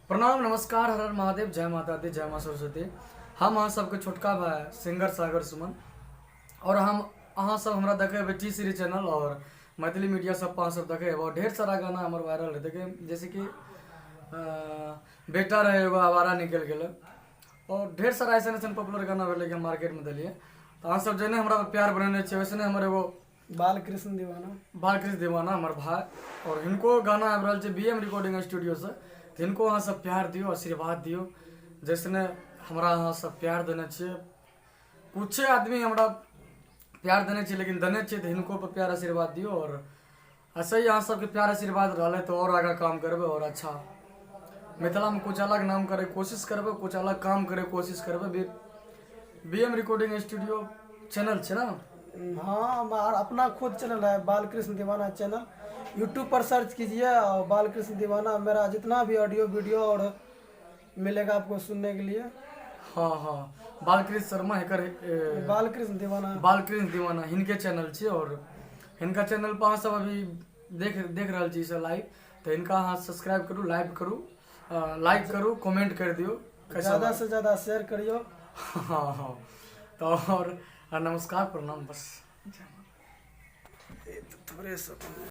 प्रणाम, नमस्कार, हर हर महादेव, जय माता दी, जय माँ सरस्वती। हम अहाँ सबके छोटका भाई सिंगर सागर सुमन और हम अहाँ सब हमरा देखे टी सीरीज चैनल और मैथिली मीडिया सब पर अहाँ सब देखे और ढेर सारा गाना हमर वायरल है। देखे जैसे कि बेटा रहे एगो आवारा निकल गेलै और ढेर सारा ऐसा ऐसा पॉपुलर गाना भेलै कि हम मार्केटमे देलियै। तऽ अहाँ सब जेने हमरा पर प्यार बनेने छियै, वैसने हमर एगो बालकृष्ण दीवाना, बालकृष्ण दीवाना हमर भाई और हिनको गाना आबि रहल छै बी एम रिकॉर्डिंग स्टूडियोसँ। तऽ हिनको अहाँ सब प्यार दियौ, आशीर्वाद दियौ, जैसने हमरा अहाँ सब प्यार देने छियै। कुछे आदमी हमरा प्यार देने छियै, लेकिन देने छियै, तऽ हिनको पर प्यार आशीर्वाद दियौ। और ऐसे ही अहाँ सबके प्यार आशीर्वाद रहलै तऽ और आगाँ काम करबै और अच्छा मिथिलामे कुछ अलग नाम करैके कोशिश करबै, कुछ अलग काम करैके कोशिश करबै। B M recording studio channel छै ने? हाँ, हमारा अपना खुद चैनल है, बालकृष्ण दीवाना चैनल। यूट्यूब पर सर्च कीजिए और बालकृष्ण दीवाना, मेरा जितना भी ऑडियो वीडियो और मिलेगा आपको सुनने के लिए। हाँ, बालकृष्ण शर्मा एकर बालकृष्ण दीवाना। बालकृष्ण दीवाना हिनके चैनल छै और हिनका चैनल पर अहाँ सब अभी देख देख रहल छी सब लाइव। तऽ हिनका अहाँ सब्सक्राइब करू, लाइव करू, लाइक करू, कमेंट कर दियौ कैसा। ज़्यादा से ज़्यादा शेयर करियो। हाँ, तऽ और नमस्कार, प्रणाम, बस। थोड़े से।